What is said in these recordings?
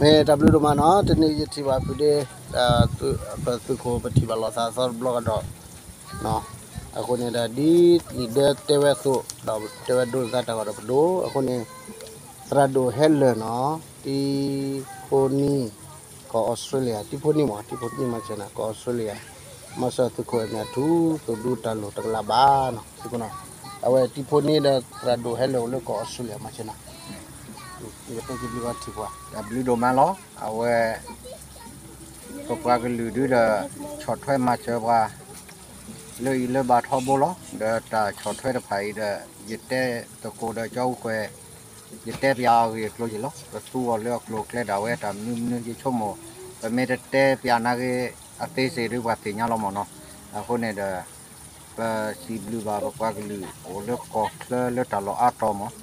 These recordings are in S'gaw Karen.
မ့ၢ်တၢ်ဘျုးဒိၣ်မးနီၤ, တနံၤယထံၣ်ဘၣ်ဖုဒ့, ပသုးခိၣ်ပထံၣ်ဘၣ်လိာ်သးသီတဘျီကဒီး, အဃိန့ၣ်ဒီး ဒ်နံၣ်ဒၢတဲဝဲအသိး ဒီးတဲဝဲဒိသးတၢ်ဂီၤဒီးပဒိၣ်, အဃိန့ၣ် သရၣ်ဒိၣ်ဟဲလၢာ်နီၤ, တံဖိနံ ကီၢ်အီစထြ့လယါ, တံဖိနံမး, တံဖိနံမၤစၢၤနၤ ကီၢ်အီစထြ့လယါ, မၤစၢၤသုးခိၣ်အဲၣ်မ့ၢ်အထူ သိၣ်ဒူတၢ်လိၣ်တကလးဘၣ်နီၤ, သုးခိၣ်နီၤ, အဝဲတံဖိနံဒီးသရၣ်ဒိၣ်ဟဲလၢာ်အိၣ်လၢကီၢ်အီစထြ့လယါ မၤစၢၤနၤ, ယတဲက့ၤဘျုးဘၣ်ထံၣ်ပှၤ, တၢ်ဘျုးဒိၣ်မးလီၤ, အဝဲ ပပှၤကလုာ်ဒုဒီး ဆီၣ်ထွဲမၤစၢၤပှၤ လၢအံၤလၢဘၣ်ထီဘိလီၤ, ဒီးတၢ်ဆီၣ်ထွဲတဖၣ်အံၤဒီး ယတဲသကိးဒီးကၠီအူကွဲၤ, ယတဲပၠးအဂ့ၢ်အကျိၤယ့ၤလီၤ, ပသူအီၤလၢအကျိၤအကျဲဒၣ်ဝဲတၢ်မနုၤမနုၤယဆိကမိၣ်, ပမ့ၢ်တတဲပၠးနာ်က့ အသ့စ့ၢ်ဒုပှၤသ့ၣ်ညါလီၤမ့ၢ်နီၤ, အဃိန့ၣ်ဒီး ပစံးဘျုးဘၣ်ပပှၤကလုာ်အိၣ်လၢကီၢ်ချၢလၢတၢ်လီၢ်အါတီၤမး,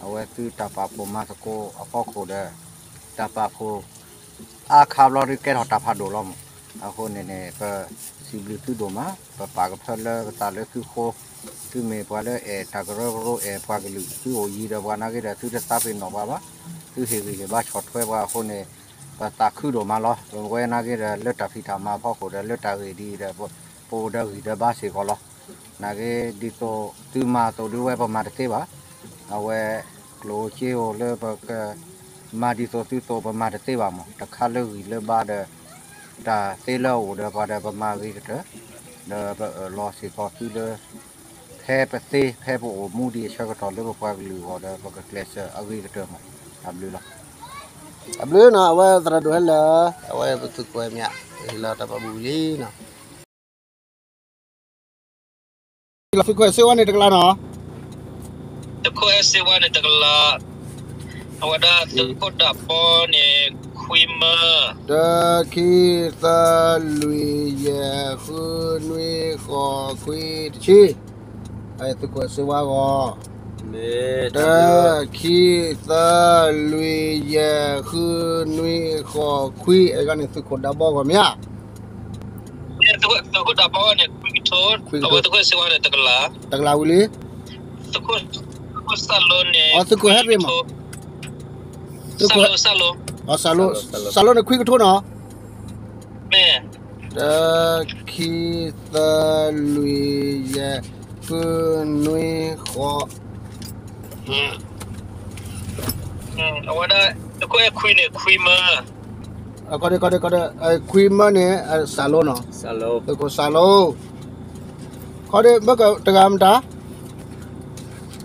အဝဲသုတၢ်ပာ်ဖှိၣ်မၤသကိးအဖီခိၣ်ဒီး တၢ်ပာ်ဖှိၣ် အါခါဘျီဒုကဲထီၣ်တၢ်ဖးဒိၣ်လီၤမး, အဃိန့ၣ်န့ၣ် ပစံးဘျုးသုဒိၣ်မး, ပပာ်ကဖၢလၢပသးလၢသုဃိ, သုမ့ၢ်ပှၤလၢအဲၣ်တၢ်ကရၢကရိအဲၣ်ပှၤကလုာ်, သုအိၣ်ယံၤဒီးပှၤနာ်က့ဒီး သုတသးပ့ၤနီၣ်ပှၤဘၣ်, သုဟ့ၣ်ဂံၢ်ဟ့ၣ်ဘါဆီၣ်ထွဲပှၤအဃိန့ၣ်, ပသးခုဒိၣ်မးလီၤ, ပဝဲနာ်က့ဒီး လၢတၢ်ဖံးတၢ်မၤအဖီခိၣ်ဒီး လၢတၢ်ဂ့ၢ်ဒ်အံၤဒီး ပအိၣ်ဒီးဂံၢ်ဒီးဘါစ့ၢ်ကီးလီၤ. နာ်က့ဒ်သိးသုမၤအသိးဒုဝဲပမၤတသ့ဘၣ်. အဝဲ ကျိၣ်စ့အိၣ်လၢပကမၤဒ်သိးသုသိးပမၤတသ့ဘၣ်မး. တခါလၢဂံၢ်လၢဘါဒီး တၢ်သ့လၢအအိၣ်ဒီးပှၤဒီးပမၤဂ့ၤကတၢၢ်, ဒီးပအၢၣ်လီၤစ့ၢ်ကီးသုလၢ ဖဲပသ့ဖဲပအိၣ်မူဒံးအဆၢကတီၢ်လၢပပှၤကလုာ်အဂီၢ်ဒီး ပကကျဲးစၢးအဂ့ၤကတၢၢ်မး. တၢ်ဘျုးလီၤ. တၢ်ဘျုးနီၤ, အဝဲသရၣ်ဒိၣ်ဟဲလၢာ်, အဝဲပသုးခိၣ်အဲၣ်မ့ၢ် ဟ့ၣ်လီၤတၢ်ပာ်ဘူၣ်လံနီၤ. သုးခိၣ်အဲၣ်စ့ဝါန့ၣ်တကလးနီၤ. သုးခိၣ်အဲၣ်စ့ဝါန့ၣ်တကလး, အဝဲဒၣ်သုးခိၣ်ဒၣ်ဘီန့ၣ်ခွံမၢ, တၢ ခံ သၢ လွံၢ် ယဲၢ် ဃု နွံ ဃိး ခွံ တဆံ, သုးခိၣ်အဲၣ်စ့ဝါအဂီၢ်, တၢ ခံ သၢ လွံၢ် ယဲၢ် ဃု နွံ ဃိး ခွံ, အဂၤန့ၣ်သုးခိၣ်ဒၣ်ဘီအဂီၢ်မ့ၢ်ဧါ. သုးခိၣ်ဒၣ်ဘီန့ၣ်ခွံကထိ, အဝဲသုးခိၣ်အဲၣ်စ့ဝါန့ၣ်တကလး, တကလးဝံၤလံ. သုးခိၣ်စၢ်လိန့ၣ်, သုးခိၣ်ဟဲရ့ၣ်မး, သုးခိၣ်, စၢ်လိ, စၢ်လိန့ၣ်ခွံကထိနီၤ. မ့ၢ် တၢ ခံ သၢ လွံၢ် ယဲၢ် ဃု နွံ ဃိး, အဝဲဒၣ်သုးခိၣ်အဲၣ်ခွံန့ၣ်ခွံမၢ, ခွံမၢန့ၣ် စၢ်လိနီၤ, သုးခိၣ်စၢ်လိ, ခီဒ့ဘၣ်ကတဂၤမတၤ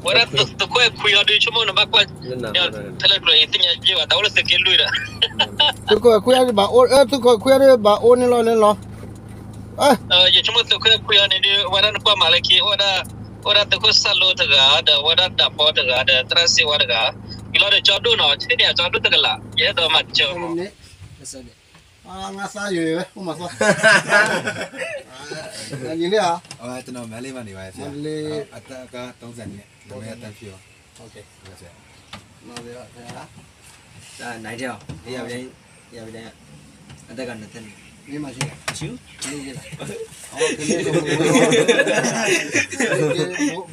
ဝဲဒၣ်သုးခိၣ်အဲၣ်ခွံအီၤဒုးဆိကမိၣ်နဘၣ်ကွၢ်, ဖဲလၢကျိၤအံၤသ့ၣ်ညါယ့ၢ်ဘၣ် တၢ်အိၣ်လၢသုးက့လွံၢ်ဒီး, သုးခိၣ်အဲၣ်ခွံအီၤဒုးဘၣ်အိၣ်, သုးခိၣ်အဲၣ်ခွံအီၤဒုးဘၣ်အိၣ်န့ၣ်လီၤန့ၣ်လီၤ. ယဆိကမိၣ်သုးခိၣ်အဲၣ်ခွံအီၤန့ၣ်ဒုး အဝဲဒၣ်နကွၢ်မးလၢခံ အိၣ်ဝဲဒၣ်, အိၣ်ဝဲဒၣ်သုးခိၣ်စၢ်လိတဂၤ ဒီးအဝဲဒၣ်ဒၣ်ဘီတဂၤ ဒီးသရၣ်စ့ဝါတဂၤ, ဝံၤလီၤဒီးကၠီဒိၣ်နီၤ, ဆ့န့ၣ်အကၠီဒိၣ်တကလး ယအဲၣ်ဒိးမၤစၢၤမး. ငါးသားယွဲဝဲ, အိၣ်မးသီ, ညီလံဧါ, တနီၤမၤလံမၤန့ၢ်ဘၣ်, မၤလံ, အတၢ်ကါသုံးဆယ်နှစ်, မ့ၢ်အတၢ်ဖျိ, နာ်က့, အတၢ်ကါနတန့ၣ်, မ့ၢ်မၤဆူ,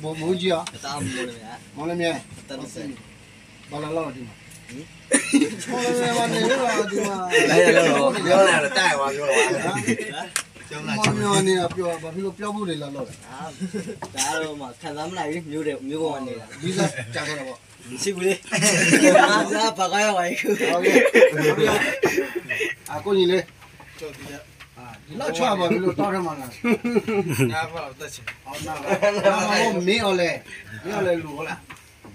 ဘိမူကြီး, မ့ၢ်လၢမ့ၢ်, ဘၣ်လၢလီၤဒံးမး, မ့ၢ်လၢမ့ၢ်, မ့ၢ်လၢတၢ်ဝဲ, မ့ၢ်န့ၣ် ပျီ, ဘာဖြစ်လို့ပျီဖို့တွေလာလုပ်လဲ, တၢ်မၤခါသးမနုၤ, မျိုးတွေ, မျိုးကိုမၤန့ၣ်, ဒီစားကြတာပေါ့, မရှိဘူးလေ, ဘာကရပါလဲ, အကိုကြီးလေ, ဒီလောက်ချောက်ဘာဖြစ်လို့တောထဲမှာလာလဲ, မင်းအောင်လဲ, မင်းအောင်လဲလူဟုတ်လား,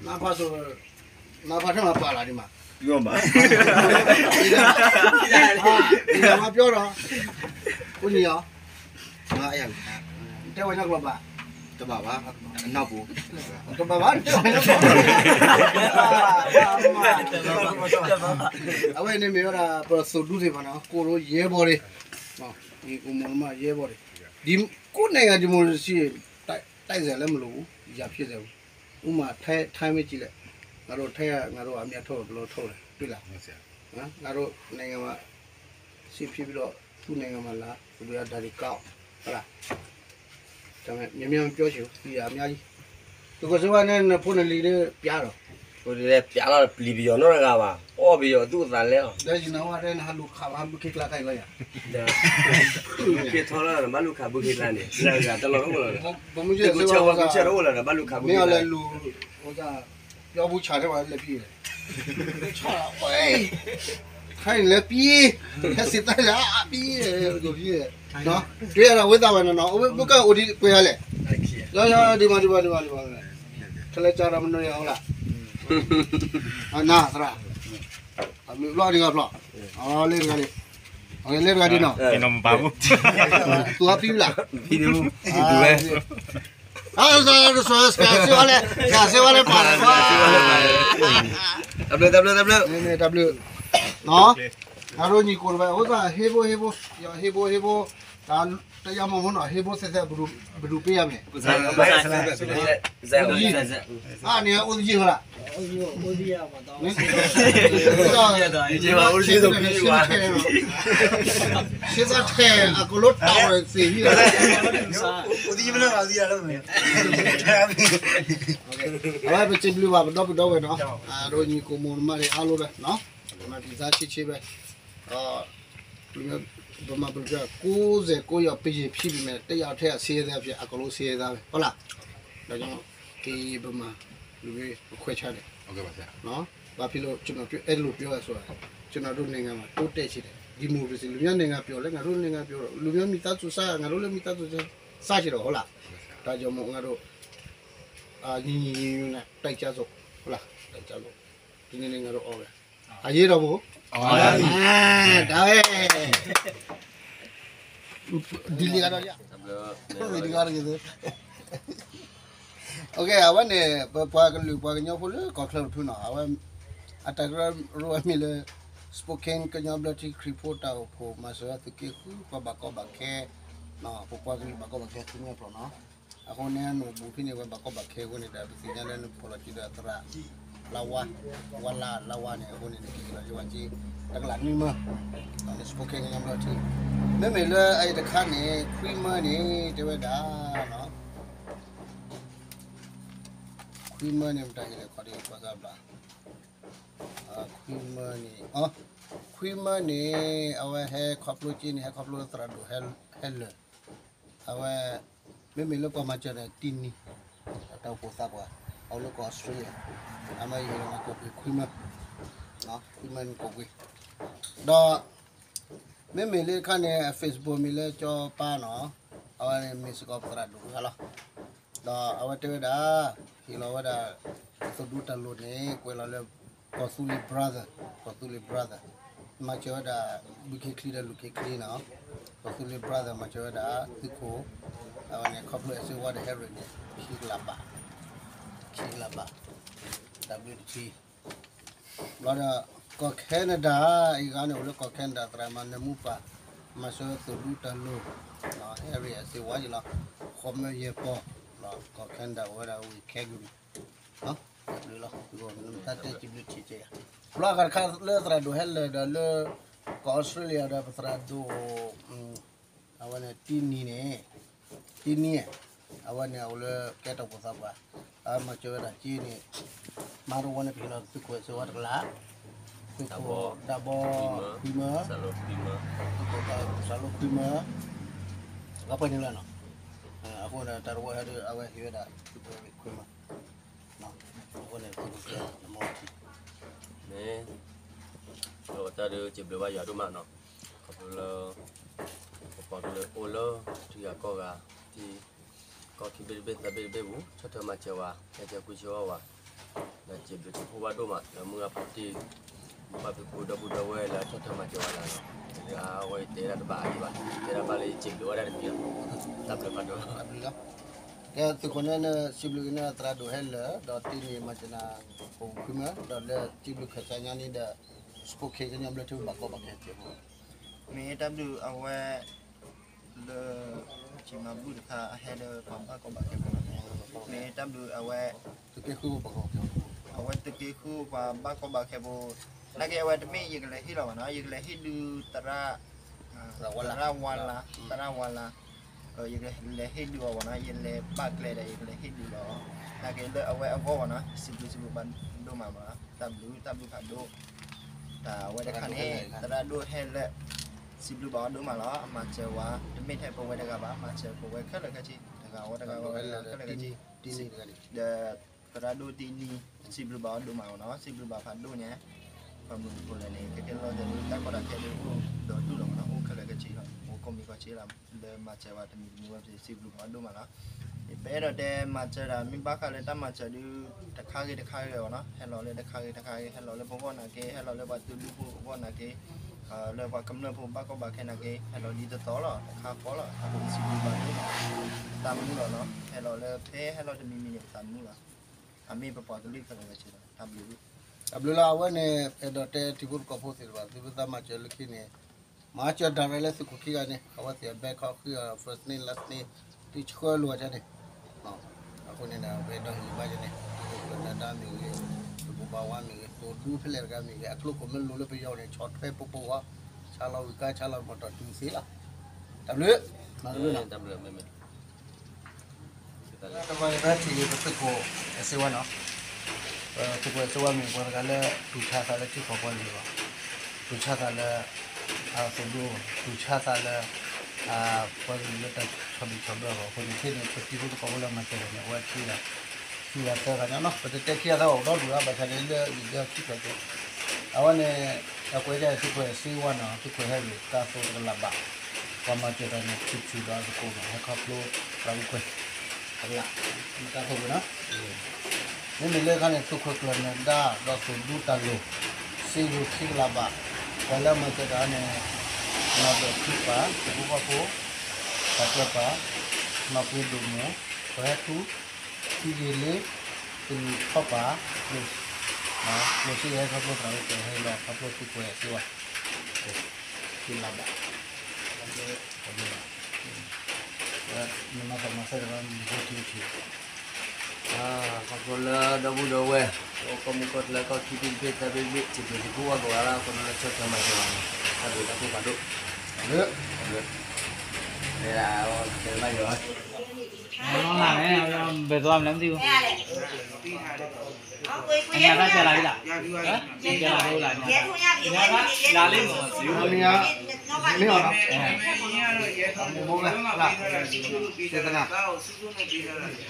နဖာဆို, နဖာထဲမှာပါလာဒီမှာ, ပြောပါ, ဒီမှာပြောတော့, ကိုကြီးရော, တဲဝဲညါကလီၤဘၣ်, တဘၣ်ဘၣ်, အနောက်ကို, တဘၣ်ဘၣ်, တဲဝဲညါကလီၤဘၣ်, အဝဲန့ၣ်မ့ၢ်ဝဲဒၣ် ပသိၣ်ဒူသ့ၣ်တဖၣ်န့ၣ် ကိုယ်ရဲဘော်တွေ, ဒီကိုမောင်နှမရဲဘော်တွေ, ဒီ, ကိုယ့်နိုင်ငံဒီမိုကရေစီ တိုက်စရာလည်းမလိုဘူး, ရန်ဖြစ်စရာဘူး, ဥပမာ ထိုင်း, ထိုင်းမကြည့်လိုက်, ငါတို့ထိုင်းက ငါတို့အမြတ်ထုတ်တယ် ဘယ်လိုထုတ်လဲ တွေ့လား, ငါတို့နိုင်ငံမှာ စစ်ဖြစ်ပြီးတော့ သူ့နိုင်ငံမှာလာ သူတို့က ဒါတွေကောက်, ဟုတ်လား, ဒါပေမဲ့ များများမပြောချင်ဘူး, သိတာအများကြီး, သူကစဝါနဲ့ နဖိနလီၤနဲ့ ပြားတော့, ပြားတော့ ပျံၤပျီၤနီတဂၤဘၣ် အီၣ်ပယီၤသူၣ်အသးလဲအီၤ, ဒီးယနဝဲတဲနဟးလူၤခးဘၣ်ဘုခ့ကျါခါအံၤလီၤယၤ, ဘုခ့ထီလီၤ ဘၣ်လူၤခးဘုခ့ကျါန့ၣ် လၢအဂၤတလီၢ်တအိၣ်လီၤ, ဘုခ့ထီလီၤ ဘုခ့ထီလီၤ ဘၣ်လူၤခးဘုခ့ကျါန့ၣ် မ့ၢ်အီၤလဲၤလူၤ ပျီပူၤဆးထဲပှၤလဲၤပံၤ, ဆးလီၤဝဲ, ခါအံၤလဲၤပံၤ, ဟဲစံးတၢ်လၢအပံၤ, ကပံၤ, တုၤယၤဒီးဝဲသးဝဲနီၤနီၤ အိၣ်ဘုကၢ်အိၣ်ဒံးပှဲၤယၤလဲၣ်, လီၤလီၤ ဒံးမးဒံးမးဒံးမးဒံးမး, ခဲလၢာ်ကၢ်ဒီးမနုၤယၤအိၣ်လၢ်, နသရၣ်, အဘျုးဖျီၣ်ဒံးဂၤဖျီၣ်, အလဲၤတဂၤဒံး, လဲၤတဂၤဒံးနီၤ, သူအပံၤလၢ်, ဝဲ တဘျုးတဘျုးတဘျုး, တဘျုး, တဘျုး, တဘျုး, တဘျုး, နၤဒိးညီကိၤတဘဲ အိၣ်သးဟ့ဘိဟ့ဘိ, ဟ့ဘိဟ့ဘိ, တၢ်တယါမ့ၢ်မ့ၢ်နီၤ ဟ့ဘိသဲးသဲး, ပဒူးပ့ၢ်ယၤမ့ၢ်, အန့ၣ်အိၣ်သယံၤလီၤ, ဆ့သးထဲ အကလိတၢ်ဝဲသ့ၣ်ဟံၣ်လီၤ, အဝဲပစံးဘျုးဘၣ်ပဒီပုၢ်ဒီဝဲၢ်နီၤ, အဒိးညီကိၤမိၢ်နမါဒံးအါလိၣ်ဝဲ, မၤတံၤသါဆံးဆံးဝဲ, ပမၤပက ကိးစဲးကိးယီၤပယံၤဖံးပမဲာ် တယၤထဲအဆ့သးဖဲ အကလိဆ့သးဝဲ ဟီလၢ်, ဒီးက့ၤပမၤ လူၤဝဲပခွဲးဆါန့ၣ်, ဘၣ်ဖဲလၢ ကျွန်တော်အဲလိုပြောရဆို, ကျွန်တော်တို့နိုင်ငံမှာ တိုးတက်စေတယ်, ဒီမိုကရေစီ လူမျိုးနိုင်ငံပြောလဲ ငါတို့နိုင်ငံပြောတော့ လူမျိုးမိသားစုစား ငါတို့လည်းမိသားစုစားချင်တော့ ဟုတ်လား, ဒါကြောင့်မို့ ငါတို့ ညီညီညွတ်ညွတ်နဲ့ တိုက်ကြစို့, ဟုတ်လား, တိုက်ကြစို့, ဒီနေ့လည်း ငါတို့ all ပဲ, အရေးတော်ပုံ, ဒါပဲ, ဒ်လံၤဂၤဒီးယၤ, ဒ်လံၤဂၤဒီးယၤ, အဝဲန့ၣ် ပပှၤကလုာ်ပှၤကညီဖိလၢကီၢ်ချၢတဖုနီၤ, အဝဲ အတၢ်ကရၢကရိအမံၤလၢ Spokane ကညီဘျၢထံခရံာ်ဖိတၢ်အိၣ်ဖှိၣ် မၤစၢၤသုးက့ဃု ပှၤဘၣ်ကီဘၣ်ခဲ, ပပှၤကလုာ်ဘၣ်ကီဘၣ်ခဲ သုးမီၤပျီနီၤ, အဃိန့ၣ် အနီၢ်ဘူးဖဲန့ၣ် ဝဲဘၣ်ကီဘၣ်ခဲအဃိန့ၣ်ဒီး ပသ့ၣ်ညါလၢနဖိလီၤစုဒီးသရၣ် လါဝါ, ဝါလါ, လါဝါန့ၣ် အဃိန့ၣ် နက့ၤလီၤယဝဲက့ တကလးနွံမၢ, န့ၣ် Spokane ကညီဘျၢထံ, မ့မ့ၢ်လၢအအံၤတခါန့ၣ် ခွံမၢန့ၣ် တဲဝဲဒၣ် ခွံမၢန့ၣ် မတၤဟ့ၣ်လဲၣ်ခီဒံး ကွၢ်စၢ်ဘျါ, ခွံမၢန့ၣ်, ခွံမၢန့ၣ် အဝဲဟဲခီဖျိက့န့ၣ် ဟဲခီဖျိလၢသရၣ်ဒိၣ်ဟဲလၢာ်, အဝဲ မ့မ့ၢ်လၢပှၤမၤစၢၤဒီးတံနံၤ, တၢ်အိၣ်ဖှိၣ်သးပှၢ်, အအိၣ်လၢကီၢ်အီစထြ့လယါ, အမ့ၢ်ယဟ့ၣ်လီၤမၤကိးကွံာ်ခွံမၢ, ခွံမၢန့ၣ်ကိးကွံာ်, ဒီး မ့မ့ၢ်လၢခါန့ၣ် Facebook မ့ၢ်လၢကၠီပၢ်နီၤ, အဝဲန့ၣ်မ့ၢ်စ့ၢ်ကီးသရၣ်ဒိၣ်တဂၤလီၤ. ဒီးအဝဲတဲဝဲဒၣ်, ဟ့ၣ်လီၤဝဲဒၣ် သုးဒူတၢ်လိၤန့ၣ် ကွဲးလီၤလၢ ကီၢ်သူလ့ၤ brother, ကီၢ်သူလ့ၤ brother, မၤစၢၤဝဲဒၣ် ဘုခ့ချံဒီးလူၢ်ခ့ချံနီၤ, ကီၢ်သူလ့ၤ brother မၤစၢၤဝဲဒၣ် သုးခိၣ်, အဝဲန့ၣ် ခီဖျိအဲၣ်စ့ဝါဒီးဟဲရ့ၣ်န့ၣ် ခံကလးဘး, ခံကလးဘး, တၢ်ဘျုးတထံ ဘျီဒီး ကီၢ် Canada အံၤဂၤန့ၣ် အိၣ်လၢကီၢ် Canada သရၣ်မၤနၢမူပၢ်, မၤစၢၤသုးဒူတၢ်လိၤ, ဟဲရ့ၣ်အစ့ဝါယံၤလီၤ, ဃီမၢယဲၢ်ပီၤ, ကီၢ် Canada အိၣ်ဝဲဒၣ်ဝံၤ Calgary, တၢ်ဘျုးလီၤ, တၢ်တဲစံးဘျုးထံကဲယၤ, ဘျီအဂၤတခါလၢသရၣ်ဒိၣ်ဟဲလၢာ်ဒီးလၢ ကီၢ်အီစထြ့လယါဒီးပသရၣ်ဒိၣ် အဝဲန့ၣ် တံနံၤန့ၣ်, တံနံၤ, အဝဲန့ၣ်အအိၣ်လၢကဲတၢ်အိၣ်ဖှိၣ်သးပှၢ်, အမၤစၢၤဝဲဒၣ်က့န့ၣ်, မၤတဝီန့ၣ် ပဟ့ၣ်လီၤသုးခိၣ်အဲၣ်စ့ဝါတကလး, သုးခိၣ်ဒးဘီခွံမၢ, သုးခိၣ်စၢ်လိခွံမၢ, အဂၤပှဲၤန့ၣ်လီၤနီၤ, အဃိန့ၣ် တၢ်တဝီဟဲဒီး အဝဲဟ့ၣ်ဝဲဒၣ်သုးခိၣ်ခွံမၢ, အဃိန့ၣ် သုးခိၣ်ကဲမီထံ မ့ၢ် ဒီးတၢ်ဒုးစံးဘျုးဘၣ်ယွၤဒိၣ်မးနီၤ, ခီဖျိလၢ ပပှၤကလုာ်အိၣ်လၢထံဂၤကီၢ်ဂၤ, ထံကီၢ်ခံဘ့ၣ်တဘ့ၣ်သၢဘ့ၣ်တဘ့ၣ်ပူၤ ဆီၣ်ထွဲမၤစၢၤဝဲ, ဟဲဆှၢကွံာ်ဆှၢအီၣ်ဝဲ, ဒီးစံးဘျုးစံးဖှိၣ်ဘၣ်ဒိၣ်မး လၢမုၢ်ဂၤဖါတံၢ်, ဘၣ်ဖုပူၤဒီပုၢ်ဒီဝဲၢ်လၢဆီၣ်ထွဲမၤစၢၤဝဲလၢနီၤ, အဝဲတဲဒၣ်တဘၣ်အါဒံးဘၣ်, တဲဒၣ်ဘၣ်လၢယစံးဘျုးဝဲဒၣ်တမံၤလီၤ, တၢ်ဘျုးဖးဒိၣ်လီၤ. ကဲသုးခိၣ်န့ၣ် စံးဘျုးက့ၤန့ၣ်သရၣ်ဒိၣ်ဟဲလၢာ် ဒီးတံနံၤမၤစၢၤနၤ ကိးခွံမၢ, ဒီးလၢစံးဘျုးခၢၣ်စးညါန့ၣ်ဒီး Spokane ကညီဘျၢထံဘၣ်ကီဘၣ်ခဲစ့ဖိ, မ့ၢ်တၢ်ဘျုးအဝဲ လၢ စံးမၤဘူၣ်တခါအဟဲဒီးပှၤဘၣ်ကီဘၣ်ခဲဖိ, မ့ၢ်တၢ်ဘျုးအဝဲ သုးက့ဃုပှၤဘၣ်ကီဘၣ်ခဲဖိ, အဝဲသုးက့ဃုပှၤဘၣ်ကီဘၣ်ခဲဖိ, နာ်က့အဝဲတမ့ၢ်ယကလဲၤဟ့ၣ်လီၤဘၣ်နီၤ, ယကလဲၤဟ့ၣ်ဒုးသရၣ် သရၣ်ဝါလါ, သရၣ်ဝါလါ, ယကလဲၤဟ့ၣ်ဒုးအီၤဘၣ်နီၤ, ယလဲၤဘၣ်ကျဲဒီး ယကလဲၤဟ့ၣ်ဒုးလီၤ, နာ်က့လၢအဝဲအဂီၢ်ဘၣ်နီၤ, စံးဘျုးစံးဘျုးဘၣ်ဒိၣ်မးဘၣ်, တၢ်ဘျုး တၢ်ဘျုးဖးဒိၣ်, အဝဲတခါန့ၣ် သရၣ်ဒိၣ်ဟဲလၢ စံးဘျုးဘၣ်အီၤဒိၣ်မးလီၤ. အမၤစၢၤဝဲ တမ့ၢ်ထဲပဝဲတဂၤဘၣ်, မၤစၢၤပဝဲခဲလၢာ်ခဲဆ့, တဂၤဝဲတဂၤဝဲခဲလၢာ်ခဲဆ့, ဒီးသရၣ်ဒိၣ်တနံၤ စံးဘျုးဘၣ်အီၤဒိၣ်မးလီၤ. စံးဘျုးဘၣ်ဖးဒိၣ်န့ၣ် ပှၤမုၢ်ဖိလဲၣ်န့ၣ် ကကဲလီၤတဲာ်လၢတၢ်ကီတၢ်ခဲဒ်အိၣ်ဒီးတူၢ်လီၤမးနီၤ, အိၣ်ခဲလၢာ်ခဲဆ့လီၤ, အိၣ်ကိးမံၤကိးဆ့လီၤ, လၢမၤစၢၤဝဲတမံၤတမံၤဝဲ စံးဘျုးဘၣ်အီၤဒိၣ်မးလီၤ. ပအဲၣ်ဒိးတဲမၤစၢၤတၢ် မ့ၢ်ဘၣ်ဃးလၢတၢ်မၤစၢၤဒုး တခါဂ့ၤတခါဂ့ၤအီၤနီၤ, ဟဲလီၤလၢတခါဂ့ၤတခါဂ့ၤ, ဟဲလီၤလၢပဂီၢ်နာ်က့, ဟဲလီၤလၢပှၤတူၢ်ဒူဖိအဂီၢ်နာ်က့, လၢပှၤကမျၢၢ်ဖိဘၣ်ကီဘၣ်ခဲနာ်က့, ဟဲလီၤဒ်သိးသိးလီၤ, တခါဃီလီၤ, အဃိန့ၣ်စံးဘျုးဘၣ်ဒိၣ်မး, သးမုာ်လီၤနီၤ, ဟဲလီၤလၢဖဲဟဲလီၤတမံၤမံၤန့ၣ် သးမုာ်လီၤ, အမ့ၢ်ပပှၤကလုာ်ခဲလၢာ်ခဲဆ့လီၤ, တၢ်ဘျုး တၢ်ဘျုးလီၤ. အဝဲန့ၣ် အဲၣ်ဒိးတဲထံဖိကီၢ်ဖိသ့ၣ်တဖၣ် သုမ့ၢ်သးမၤစၢၤလၢခံန့ၣ် မၤစၢၤဒၣ်ရဲၣ်လၢသုးခိၣ်ခံဂၤန့ၣ် အဝဲသ့ၣ်အ bank account ဃု first name last name သုဆှၢလိာ်အီၤန့ၣ်, အဃိန့ၣ် ပအဲၣ်ဒိးဟ့ၣ်ဂံၢ်ဘါန့ၣ် သုးခိၣ်ကျၢၢ်နၢၤဒါမ့ၢ်ဂ့ၤ, သုးခိၣ်ဘၣ်ဝါမ့ၢ်ဂ့ၤ, သိၣ်ဒူဖဲလဲၣ်တဂၤမ့ၢ်ဂ့ၤ, အကျိၤခိၣ်မ့ၢ်လိၤလၢပယီၤန့ၣ် ဆီၣ်ထွဲပိာ်ပိာ်ဂီၤ, ဆါလီၤဝံၤကါ ဆါလီၤမီၢ်တီၢ်တုၤသ့လီၤ. တၢ်ဘျုး, မၤတဘျုးလီၤ. တဘျီတဘျီထံၣ်ဂ့ၤပသုးခိၣ်စ့ဝါနီၤ, ပသုးခိၣ်စ့ဝါမ့ၢ်ပှၤတဂၤလၢ တူၢ်ဆါသးလၢထံကီၢ်ပှၤဂ့ၤဘၣ်, တူၢ်ဆါသးလၢ အသိၣ်ဒူ, တူၢ်ဆါသးလၢ ပှၤဂ့ၤလၢတၢ်ဆီၣ်ဘံၣ်ဆီၣ်ဘၢအဂီၢ်အဃိန့ၣ် ခဲန့ၣ် ပထံဖိကီၢ်ဖိလၢမၤစၢၤတၢ်န့ၣ် အဝဲခံဂၤ, ခံဂၤသၢဂၤညါနီၤ, ပတတဲခံဂၤသၢဂၤအိၣ်ဒီဒူၣ်လီၤ, ဘၣ်ဆၣ်န့ၣ်လၢဂ့ၢ်ဒ်ခံခီက့ၤ, အဝဲန့ၣ် အကွဲးဒၣ်သုးခိၣ်စ့ဝါနီၤ, သုးခိၣ်ဟဲဂ့ၤ တၢ်သိၣ်တကလးဘၣ်, ပှၤမၤစၢၤတၢ်န့ၣ် ဆူၣ်ဆူၣ်ဒီးသကိးနီၤ, ဟဲခီဖျိ သရၣ်မုၣ်ခွဲး တကလး, တၢ်သိၣ်ဝဲနီၤ, မ့မ့ၢ်လၢအခါန့ၣ် သုးခိၣ်ကျၢၢ်နၢၤဒါ ဒီးသိၣ်ဒူတၢ်လိၤ စ့ယိၤခံကလးဘၣ်, ပှၤလၢမၤစၢၤတၢ်န့ၣ် နီၢ်ဒိၣ်ထူပၢ် သုးဖိကီၢ်ဖိ တၢ်ကျၢၢ်ပၢ် နီၢ်ပှ့ၤဒိၣ်မုၣ် ပှၤဟဲထူ ထံဂ့ၤလ့ တနံၣ်ခီပၢ် ကျိၣ်စ့ဟဲခီဖျိသရၣ်မုၣ်ခွဲး ဟဲလီၤခီဖျိသုးခိၣ်စ့ဝါ ခံကလးဘၣ်, နမၤသးမၤဆၢတၢ်လီၤ နဟဲထံထံ ခီဖျိလၢဒီပုၢ်ဒီဝဲၢ် အိၣ်ကီၢ်မုၢ်ကီၢ်ကျၢၤ ကီၢ်ခံဘ့ၣ်တဘ့ၣ် ထံသဘျ့ထံဖိဝဲကဝၤလၢ ခီဖျိလၢဆီၣ်ထွဲမၤစၢၤဘၣ်န့ၣ် တၢ်ဘျုးတၢ်ဖှိၣ်ဖးဒိၣ် လၢ မ့ၢ်ဒၣ် တဲမၤယီၤ ဘယ်သွားမလဲမသိဘူး အညာကစလာပြီလား ဟမ် ကစလာလို့လား လာလိမ့်မယ် မင်းအောင်တော့ မုံမိုးပဲလား စေတနာ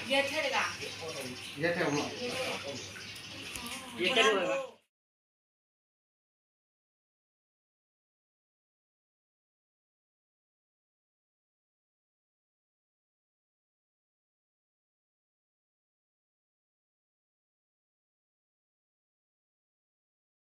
ရဲထဲဦးလို့ ရဲထဲဦး